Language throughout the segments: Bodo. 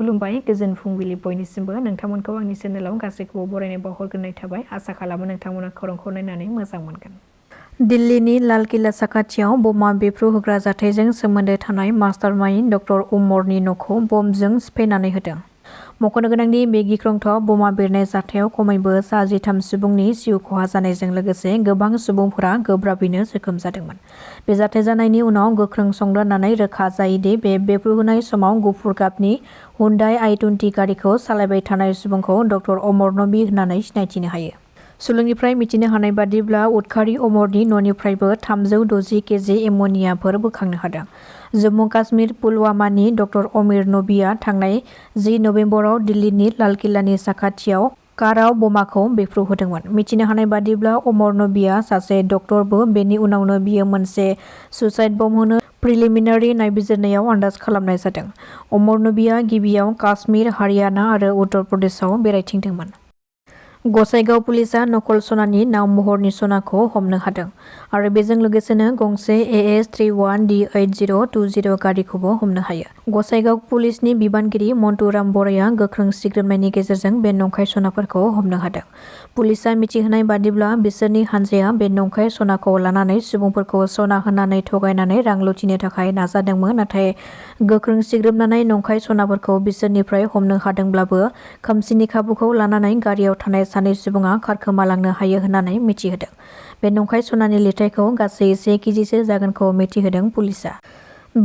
खुलुमबाय गोजोन फुंबिलि बयनिसिमबो नोंथांमोनखौ आंनि चेनेलाव गासैखौबो बरायनाय बावहरग्रोनाय थाबाय आसा खालामो नोंथांमोना खौरांखौ नायनानै मोजां मोनगोन। दिल्लीनि लाल किला साखाथियाव बमा बेफ्रु होग्रा जाथायजों सोमोन्दो थानाय मास्टारमाइन्ड डक्टर उमरनि न'खौ बमजों सिफायनानै होदों। मख'नो गोनांदि बे गिख्रंथाव बमा बेरनाय जाथायाव खमैबो 63 सुबुंनि जिउ खहा जानायजों लोगोसे गोबां सुबुंफोरा गोब्राबैनो जोखोम जादोंमोन। बे जाथाय जानायनि उनाव गोख्रों संदाननानै रोखा जायोदि बे बेफ्रुहोनाय समाव गुफुर गाबनि हुन्डाइ i20 गारिखौ सालायबाय थानाय सुबुंखौ डक्टर अमर नबी होननानै सिनायथिनो हायो। सुलुंनिफ्राय मिथिनो हानाय बादिब्ला उदखारि अमरनि न'निफ्रायबो 360 केजि एमोनियाफोर बोखांनो हादों। जम्मु काश्मीर पुलवामानि डक्टर अमीर नबीआ थांनाय 10 नबेम्बराव दिल्लीनि लाल किलानि साखाथियाव काराव बमाखौ बेफ्रुहोदोंमोन। मिथिनो हानाय बादिब्ला अमर नबीआ सासे डक्टरबो बेनि उनावनो बियो मोनसे सुसाइड बम होनो प्रिलिमिनारि नायबिजिरनायाव आन्दाज खालामनाय जादों। अमर नबीआ गिबियाव काश्मीर, हारियाना आरो उत्तर प्रदेशआव बेरायथिंदोंमोन। गसाइगाव पुलिसआ नकल सनानि नाव महरनि सनाखौ हमनो हादों आरो बेजों लोगोसेनो गंसे AS31D8020 गारिखौबो हमनो हायो। गसाइगाव पुलिसनि बिबानगिरि मन्टुराम बराया गोख्रों सिग्रोमनायनि गेजेरजों बे नंखाय सनाफोरखौ हमनो हादों। पुलिसआ मिथिहोनाय बादिब्ला बिसोरनि हानजाया बे नंखाय सनाखौ लानानै सुबुंफोरखौ सना होनानै थगायनानै रां लुथिनो थाखाय नाजादोंमोन, नाथाय गोख्रों सिग्रोमनानै नंखाय सनाफोरखौ बिसोरनिफ्राय हमनो हादोंब्लाबो खोमसिनि खाबुखौ लानानै गारियाव थानाय सानै सुबुङा खारखोमालांनो हायो होननानै मिथिहोदों। बे नंखाय सनानि लिरथायखौ गासै 1 केजिसो जागोनखौ मिथिहोदों पुलिसआ।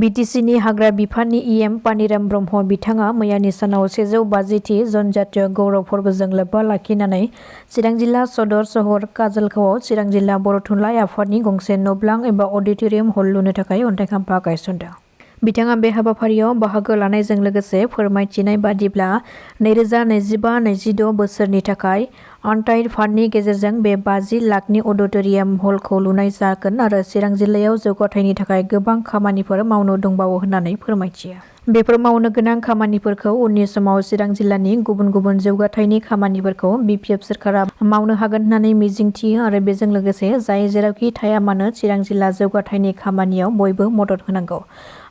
BTCनि हाग्रा बिफाननि EM पानिराम ब्रह्म बिथाङा मैयानि सानाव 150थि जनजातीय गौरव फोरबोजों लोब्बा लाखिनानै चिरां जिल्ला सदर सहर काजलगावआव चिरां जिल्ला बर' थुनलाइ आफादनि गंसे नब्लां एबा अडिट'रियाम हल लुनो थाखाय अन्थाइ खाम्फा गायसनदों। बिथाङा बे हाबाफारियाव बाहागो लानायजों लोगोसे फोरमायथिनाय बादिब्ला 2025-26 बोसोरनि थाखाय आनटाइड फान्डनि गेजेरजों बे 50 लाखनि अडिट'रियाम हलखौ लुनाय जागोन आरो चिरां जिल्लायाव जौगाथायनि थाखाय गोबां खामानिफोर मावनो दंबावो होननानै फोरमायथियो। बेफोर मावनो गोनां खामानिफोरखौ उननि समाव चिरां जिल्लानि गुबुन गुबुन जौगाथायनि खामानिफोरखौ BPF सोरखारा मावनो हागोन होननानै मिजिंथियो आरो बेजों लोगोसे जाय जेरावखि थाया मानो चिरां जिल्ला जौगाथायनि खामानियाव बयबो मदद होनांगौ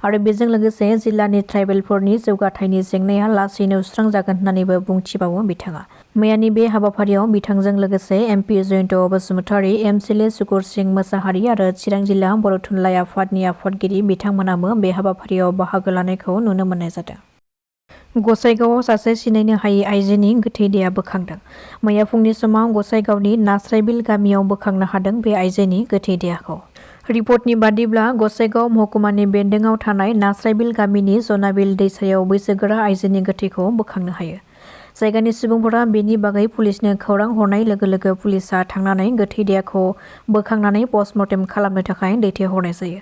आरो बेजों लोगोसे जिल्लानि ट्राइबेलफोरनि जौगाथायनि जेंनाया लासैनो सुस्रांजागोन होननानैबो बुंथिबावो बिथाङा। मैयानि बे हाबाफारियाव बिथांजों लोगोसे MP जयन्त बसुमतारी, MCLA सुकुर सिं मोसाहारि आरो चिरां जिल्ला बर' थुनलाइ आफादनि आफादगिरि बिथांमोनाबो बे हाबाफारियाव बाहागो लानायखौ नुनो मोननाय जादों। गसाइगावआव सासे सिनायनो हायै आइजोनि गोथै देहा बोखांदों। मैया फुंनि समाव गसाइगावनि नास्राइबिल गामियाव बोखांनो हादों बे आइजोनि गोथै देहाखौ। रिपर्टनि बादिब्ला गसाइगाव महकुमानि बेन्दोंआव थानाय नास्राइबिल गामिनि जनाबिल दैसायाव बैसोगोरा आइजोनि गोथैखौ बोखांनो हायो। जायगानि सुबुंफोरा बेनि बागै पुलिसनो खौरां हरनाय लोगो लोगो पुलिसआ थांनानै गोथै देहाखौ बोखांनानै पस्टमर्टेम खालामनो थाखाय दैथायहरनाय जायो।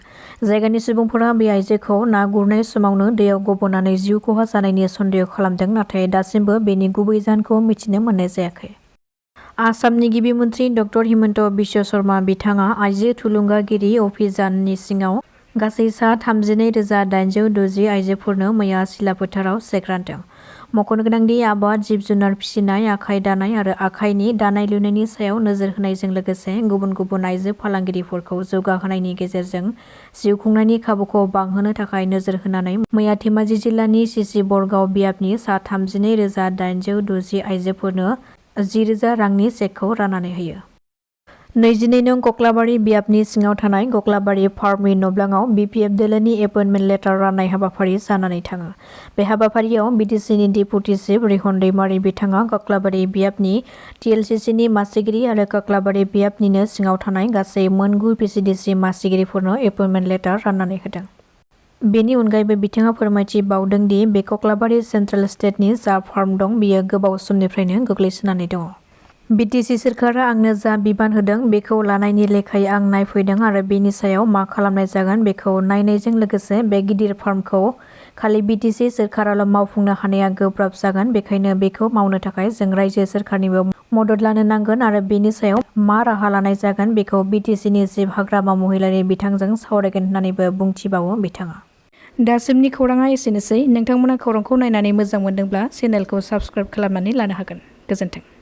जायगानि सुबुंफोरा बे आइजोखौ ना गुरनाय समावनो दैयाव गबनानै जिउ खहा जानायनि सन्देह खालामदों, नाथाय दासिमबो बेनि गुबै जाहोनखौ मिथिनो मोननाय जायाखै। आसामनि गिबि मन्थ्रि डक्टर हिमन्त बिश्व शर्मा बिथाङा आइजो थुलुंगागिरि अभियाननि सिङाव गासै सा 32,860 आइजोफोरनो मैया सिला फोथाराव चेक रानदों। मख'नो गोनांदि आबाद, जिब-जुनार फिसिनाय, आखाइ दानाय आरो आखाइनि दानाय-लुनायनि सायाव नोजोर होनायजों लोगोसे गुबुन गुबुन आइजो फालांगिरिफोरखौ जौगाहोनायनि गेजेरजों जिउ खुंनायनि खाबुखौ बांहोनो थाखाय नोजोर होनानै मैया धेमाजि जिल्लानि सिसि बरगाव बियाबनि सा 32,860 आइजोफोरनो 10,000 रांनि चेकखौ राननानै होयो। 22 नं कक्लाबारि बियाबनि सिङाव थानाय कक्लाबारि फार्मनि नब्लाङाव BPF दोलोनि एपइन्टमेन्ट लेटार राननाय हाबाफारि जानानै थाङो। बे हाबाफारियाव BTCनि डेपुटि चिफ रिहन दैमारि बिथाङा कक्लाबारि बियाबनि TLCCनि मासिगिरि आरो कक्लाबारि बियाबनिनो सिङाव थानाय गासै मोन 9 PCDC मासिगिरिफोरनो एपइन्टमेन्ट लेटार राननानै होदों। बेनि अनगायैबो बिथाङा फोरमायथि बावदों दि बे कक्लाबारि सेन्ट्रेल स्टेटनि जा फार्म दं बियो गोबाव समनिफ्रायनो गोग्लैसोनानै दङ। BTC सोरखारा आंनो जा बिबान होदों बेखौ लानायनि लेखायै आं नायफैदों आरो बेनि सायाव मा खालामनाय जागोन बेखौ नायनायजों लोगोसे बे गिदिर फार्मखौ खालि BTC सोरखाराल' मावफुंनो हानाया गोब्राब जागोन, बेखायनो बेखौ मावनो थाखाय जों रायजो सोरखारनिबो मदद लानो नांगोन आरो बेनि सायाव मा राहा लानाय जागोन बेखौ BTCनि चिफ हाग्रामा महिलारि बिथांजों सावरायगोन होननानैबो बुंथिबावो बिथाङा। दासिमनि खौराङा एसेनोसै। नोंथांमोना खौरांखौ नायनानै मोजां मोनदोंब्ला चेनेलखौ साबस्क्राइब खालामनानै लानो हागोन। गोजोन्थों।